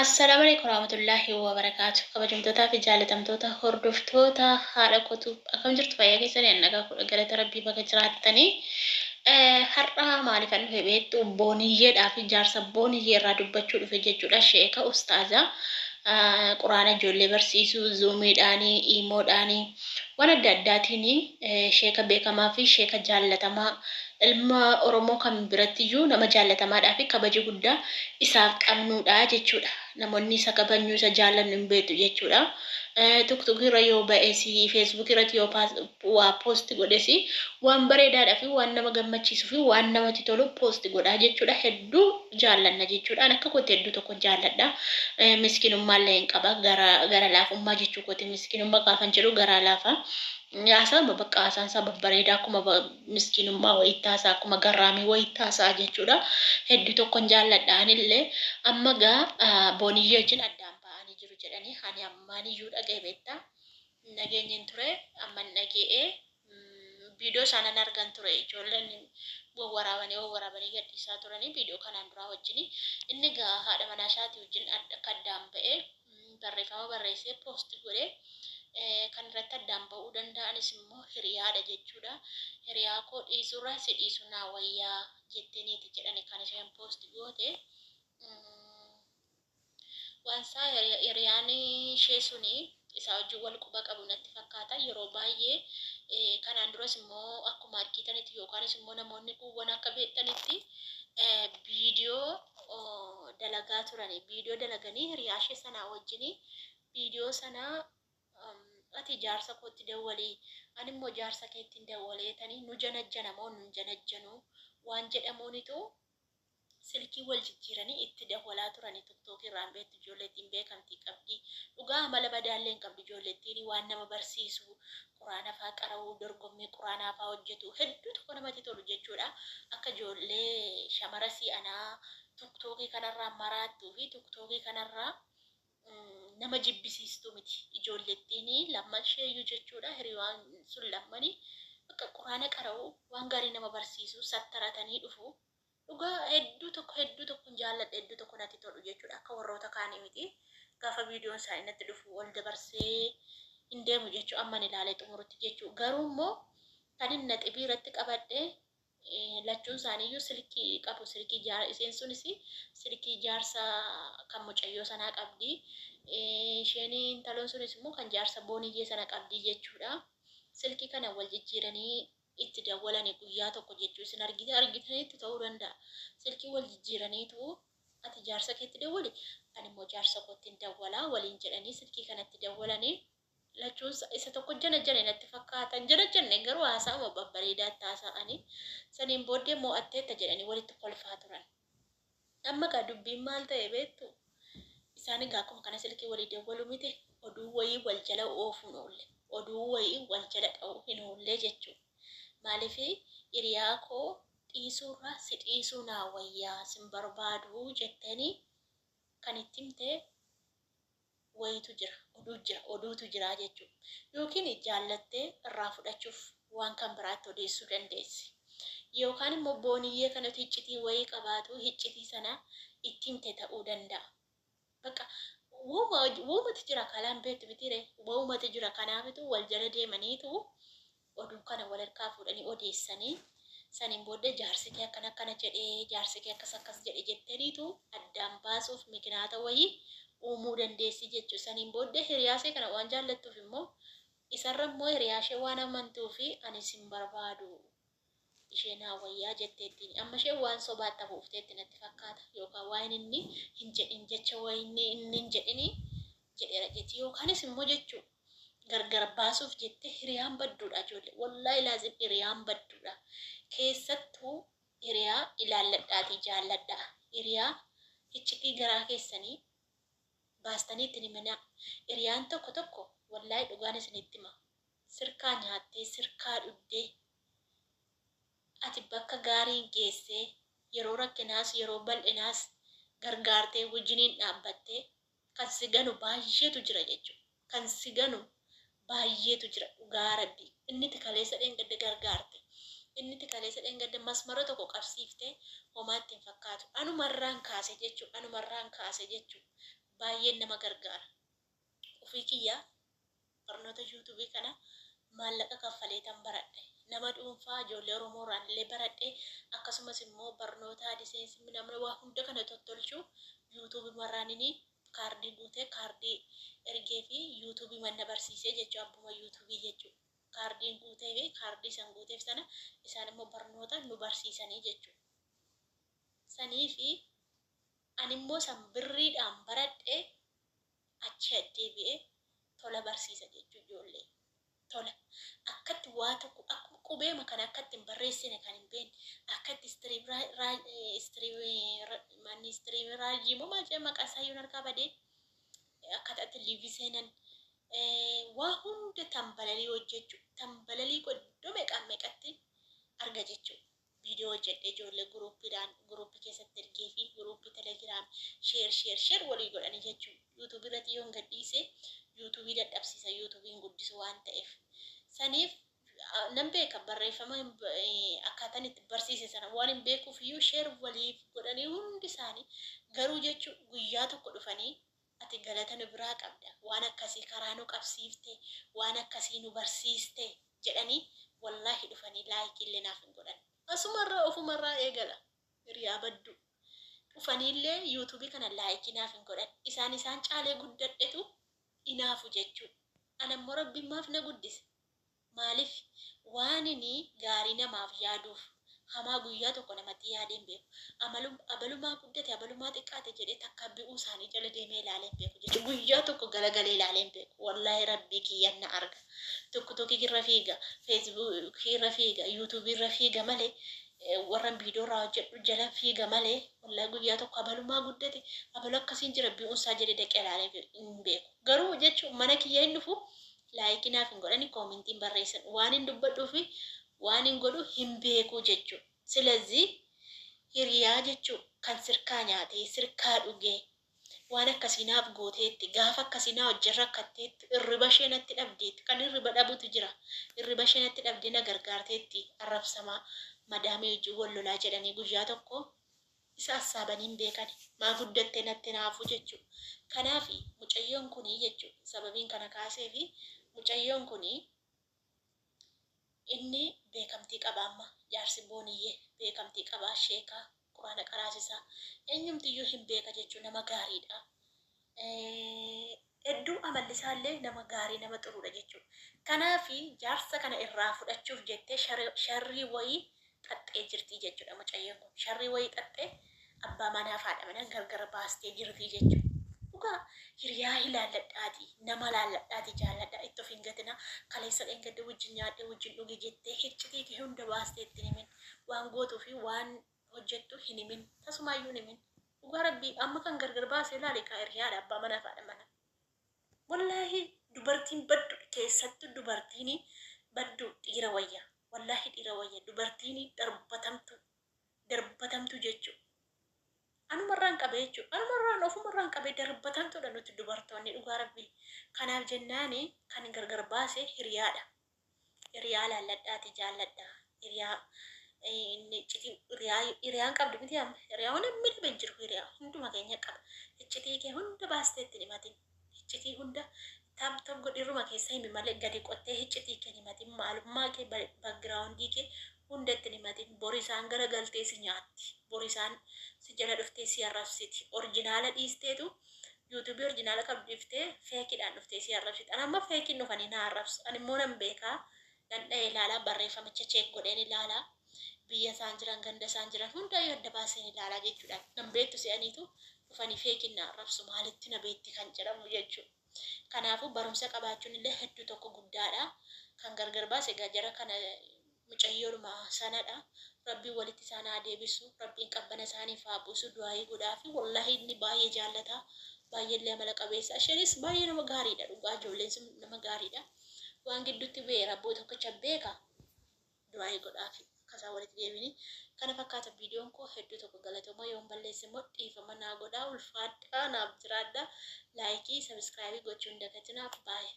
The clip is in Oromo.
Assalaamu Aleykum Warahmatullaahi Wabarakaatu. Kabajamtootaa fi jaalatamtoota hordoftoota haadha kootu, akkam jirtu? Fayyaa keessanii? An nagaa kudha, galata Rabbii. Baga jiraattanii. Har'a maaliifan dhufe beektu? Booniyyeedhaa fi jaarsa Booniyyee irraa dubbachuu dhufe jechuudha. Sheeka ustaaza quraana ijoollee barsiisuu, zuumiidhaanii, iimoodhaanii, waan adda addaatiin sheeka beekamaa fi sheeka jaallatamaa, ilma Oromoo kam birattiyyuu nama jaallatamaadhaa fi kabaja guddaa isaaf qabnuudha jechuudha. Namoonni isa kabajnu, isa jaallannu hin beektu jechuudha. TikTok irra yoo ba'es, Facebook irratti yoo waa post godhes, waan bareedaadhaa fi waan nama gammachiisuu fi waan namatti tolu post godha jechuudha. Hedduu jaallanna jechuudha. An akka kootti hedduu tokko jaalladha. Miskinummaallee hin qaba. Gara laafummaa jechuu kooti. Miskinummaa gaafan jedhu garaa laafa. Haasaan bakka haasaan isaa babbareedaa, akkuma miskiinummaa wayiitti haasa'a, akkuma garraamii wayiitti haasa'a jechuudha. Hedduu tokkon jaalladha anillee. Amma gaa Booniyyee wajjin addaan ba'anii jiru jedhanii ani ammaan iyyuu dhaga'e, beektaa. Nageenyin ture, amman dhaga'e. Viidiyoo isaanan argan ture, ijoolleen wawwaraabanii wawwaraabanii gadhiisaa turanii viidiyoo kanaan duraa wajjini. Inni gaa haadha manaa isaatii wajjin akka addaan ba'e barreeffama barreessee post godhe. Kan irratti addaan ba'uu danda'anis immoo hiriyaadha jechuudha. Hiriyaa koo dhiisuurra si dhiisuu naa wayyaa jetteniiti jedhani kan isheen post goote. Waan isaa hiriyaan ishee suni isaa wajjin wal quba qabu natti fakkaata. Yeroo baay'ee kanaan duras immoo akkuma argitanitti, yookaanis immoo namoonni kuuwwan akka beektanitti, viidiyoo dalagaa turani. Viidiyoo dalaganii hiriyaa ishee sanaa wajjin viidiyoo sana ati jaarsa kootti dawwalii, ani immoo jaarsa keettiin dawwaleetanii, nu janajjana moo nun janajjanuu waan jedhamuunitu silkii wal jijjiiranii itti dawwalaa turanii. TikTok irraan beektu, ijoollettiin beekamtii qabdi. Dhugaa amala badaallee hin qabdu ijoollettiin. Waan nama barsiisu, quraana faa qara'uu, dorgommii quraanaa faa hojjetu, hedduu tokko namatti tolu jechuudha. Akka ijoollee shamara si'anaa TikTokii kanarraa maraattuu fi TikTokii kanarraa nama jibbisiistu miti. Ijoollettiin lamman isheeyyuu jechuudha. Hiriyaan sun lammanii bakka quraana qara'uu, waan gaarii nama barsiisu, sattaratanii dhufu. Dhugaa hedduu tokko, hedduu tokkon jaalladha, hedduu tokko natti tolu jechuudha. Akka warroota kaanii miti. Gaafa viidiyoon isaanii natti dhufu ol dabarsee hin deemu jechuudha. Amman ilaalee xumurutti jechuudha. Garuu immoo kan inni naxibii irratti qabadhe, lachuun isaaniiyyuu silkii qabu. Silkii isheen sunis silkii jaarsa kan mucayyoo sanaa qabdi. Isheen intaloon sunis immoo kan jaarsa Booniyyee sana qabdi jechuudha. Silkii kana wal jijjiiranii itti dawwalani guyyaa tokko jechuu isin argitanitti ta'uu danda'a. Silkii wal jijjiiraniitu ati jaarsa keetti dawwali, ani immoo jaarsa kootti dawwalaa waliin jedhanii silkii kanatti dawwalanii, lachuun isa tokko jana jane natti fakkaatan. Jana janne garuu haasa'ama babbareedaatti haasa'anii, saniin booddee mo'atteetta jedhanii walitti kolfaa turan. Amma gaa dubbiin maal ta'e beektu? Isaan egaa akkuma kana silkii walii dawwalu miti, oduu wayii wal jala oofuun oolle. Oduu wayii wal jala dha'uu hin oolle jechuudha. Maaliif hiriyaa koo dhiisuurra si dhiisuu naa wayyaa, sin barbaadu jettanii kan itti himte wayitu jira, oduu jira, oduutu jira jechuudha. Yookiin jaallattee irraa fudhachuuf waan kan biraatti odeessuu dandeessi. Yookaan immoo Booniyyee kanatu iccitii wayii qabaatu, iccitii sana itti himte ta'uu danda'a. Bakka woomatu jira, kalaan beektu mitiire, woomatu jira. Kanaafitu wal jala deemaniitu oduu kana wal harkaa fuudhanii odeessanii, saniin booddee jaarsi kee akkana akkana jedhee, jaarsi kee akkas akkas jedhe jettaniitu addaan baasuuf mikinaata wayii uumuu dandeessi jechuudha. Saniin booddee hiriyaa ishee kana waan jaallattuuf immoo, isarra immoo hiriyaa ishee waan amantuufi, ani sin barbaadu, ishee naa wayyaa jetteettiin. Amma isheen waan sobaatti hafuufteetti natti fakkaata, yookaan waan inni hin jedhin, jecha wayii inni hin jedhini jedheera jetti, yookaanis immoo jechuu gargar baasuuf jettee. Hiriyaan badduudha, ijoollee, wallaahi laazim hiriyaan badduudha. Keessattuu hiriyaa ilaalladhaatii jaalladhaa. Hiriyaa iccitii garaa keessanii baastanii ittiin himinaa. Hiriyaan tokko tokko, wallaahi dhugaan isinitti hima, sirkaa nyaattee, sirkaa dhuddee, ati bakka gaarii geessee, yeroo rakkinaas yeroo bal'inaas gargaartee wajjiniin dhaabbattee kan si ganu baay'eetu jira jechuudha. Kan si ganu baay'eetu jira, dhugaa Rabbii. Inni itti kaleessa dheengadda gargaarte. Inni itti kaleessa dheengadda masmara tokko qabsiiftee homaa ittiin fakkaatu. Anumarraan kaase jechuudha. Anumarraan kaase jechuudha. Baay'een nama gargaara. Ofii kiyyaa barnoota yuutuubii kana maallaqa kaffaleetan baradhe. Nama dhuunfaa ijoollee Oromoo irraan illee baradhe, akkasumas immoo barnoota AdSense namni waa hunda kana tottolchu yuutuubii marraanini kaardii guutee, kaardii ergee fi yuutuubii manna barsiisee jechuu, abbuma yuutuubii jechuu. Kaardiin guutee fi kaardii san guuteef sana isaan immoo barnoota nu barsiisanii jechuu. Sanii fi animmoo san birriidhaan baradhe, achi deebi'ee tola barsiisa jechuu ijoollee. Tola. Akkatti waa tokko akkuma qubeema kana akkatti hin barreessine kan hin beekne, akkatti istiriim raajii moo maal jedhama, maqaa isaa yoon harkaa badee, akkaataa itti live seenan, waa hunda tambalalii hojjechuu, tambalalii iddoo meeqaan meeqatti arga jechuudha. Viidiyoo hojjedhee ijoollee guruuppiidhaan guruuppii keessatti ergee fi guruuppii Telegram share, share, share walii godhanii jechuudha. Yuutuubii irratti yoon gadhiise yuutuubii dadhabsiisa, yuutuubiin guddisu waan ta'eef. Saniif nan beeka, barreeffama akkaataan itti barsiise sana waan hin beekuuf iyyuu share waliif godhanii hundi isaanii. Garuu jechuun guyyaa tokko dhufanii, "Ati galata nu biraa qabda, waan akkasii karaa nu qabsiifte, waan akkasii nu barsiiste," jedhanii wallaahi dhufanii like illee naaf hin godhan. Asumarraa ofumarraa eegala hiriyaa baddu. Dhufaniillee yuutuubii kana like naaf hin godhan. Isaan isaan caalee guddadhetu inaafu jechuudha. Anammoo Rabbiin maaf na guddise? Maaliif? Waan inni gaarii namaaf yaaduuf, hamaa guyyaa tokko namatti yaadee hin beeku. Abalumaa guddate, abalumaa xiqqaate jedhee takka bi'uu isaanii jala deemee ilaalee hin beeku jechuudha. Guyyaa tokko galagalee ilaalee hin beeku. Wallaahi Rabbii kiyyan na arga. TikTokii irra fiiga, Feesbuukii irra fiiga, yuutuubii irra fiiga malee, warra viidiyoo irraa hojjedhu jala fiiga malee, wallaahi guyyaa tokko abalumaa guddate, abalu akkasiin jira bi'uun isaa jedhee dhaqee ilaalee hin beeku. Garuu jechuun mana kiyya hin dhufu, like naaf hin godhani, commentiin barreessan, waan hin dubbadhuu fi waan hin godhu hin beeku jechuudha. Silazii hiriyaa jechuun kan sirkaa nyaatee sirkaa dhugee, waan akkasii naaf gooteetti, gaafa akkasii naa hojii rakkatteetti, irriba ishee natti dhabdeetti, kan irriba dhabutu jira. Irriba ishee natti dhabdee na gargaarteetti, arrabsamaa madaamii hojii wal lolaa jedhanii guyyaa tokko isa assaabanii hin beekan. Maa guddattee natti naafu jechuudha. Kanaaf mucayyoon kunii jechuudha, sababiin kana kaasee fi mucayyoon kunii inni beekamtii qaba amma, jaarsi Booniyyee beekamtii qaba, sheekaa quraana qaraasisaa, eenyumtiyyuu hin beeka jechuun, nama gaariidha. Hedduu amalli isaallee nama gaarii, nama xuruudha jechuudha. Kanaaf jaarsa kana irraa fudhachuuf jettee sharrii wayii xaxxee jirti jechuudha mucayyoon kun. Sharrii wayii xaxxee abbaa manaa fi haadha manaa gargar baastee jirti jechuudha. Dhugaa hiriyaa ilaalladhaati, nama laalladhaati jaalladhaa, itti of hin gatinaa. Kaleessa dheengadde wajjin nyaadhee wajjin dhuge jettee hiccitii kee hunda baastee itti himin. Waan gootuu fi waan hojjettu hin himin. Tasumaayyuu hin himin. Dhugaa Rabbii amma kan gargar baasee ilaali kaa hiriyaadha, abbaa manaa fi haadha manaa. Wallaahi dubartiin baddu, keessattuu dubartiin baddu dhiira wayya. Wallaahi dhiira wayya. Dubartiin darbatamtu, darbatamtu jechuudha. Anumarraan qabee jechuudha. Anumarraan ofumarraan qabee darbatamtuudha nuti dubartoonni, dhugaa Rabbii. Kanaaf jennaani kan gargar baase hiriyaadha. Hiriyaa laalladhaati jaalladha. Hiriyaa iccitii hiriyaan qabdu miti amma. Hiriyaa namni dhabe hin jiru, hiriyaa hunduma keenya qaba. Iccitii kee hunda baastee itti himatin. Iccitii hunda tap tap godhirruma keessa himi malee gadi qottee iccitii kee himatin. Maalummaa kee, backgroundii kee hunda itti himatin. Bori isaan garagaltee si nyaatti. Bori isaan si jala dhuftee si arrabsiti. Original dhiisteetu, yuutuubii original qabdu dhiiftee fakeiidhaan dhuftee si arrabsiti. Ani amma fakeiin dhufanii na arrabsu. Ani immoo nan beekaa. Nan dha'ee ilaalaa, barreeffamicha check godheen ilaalaa. Biyya isaan jiran, ganda isaan jiran hundayyuu adda baaseen ilaalaa jechuudha. Nan beektu se'aniitu dhufanii fakeiin na arrabsu, maalitti na beekti kan jedhamu jechuudha. Kanaafuu barumsa qabaachuun illee hedduu tokko guddaadha. Kan gargar baase egaa jara kana mucayyoodhuma sanadha. Rabbiin walitti isaan haa deebisu. Rabbiin qabbana isaaniif haa buusu. Du'aayii godhaa fi wallaahi inni baay'ee jaallata. Baay'ee illee amala qabeessa. Isheenis baay'ee nama gaariidha. Dhugaa ijoolleen sun nama gaariidha. Waan gidduutti bu'e Rabboo tokkicha beeka. Du'aayii godhaa fi akkasaan walitti deebini. Kana fakkaata viidiyoon koo. Hedduu tokko galatooma. Yoon balleesse immoo dhiifama naa godhaa. Ulfaadhaa, naaf jiraadhaa. Like, subscribe gochuun dagatinaa. Baay'ee.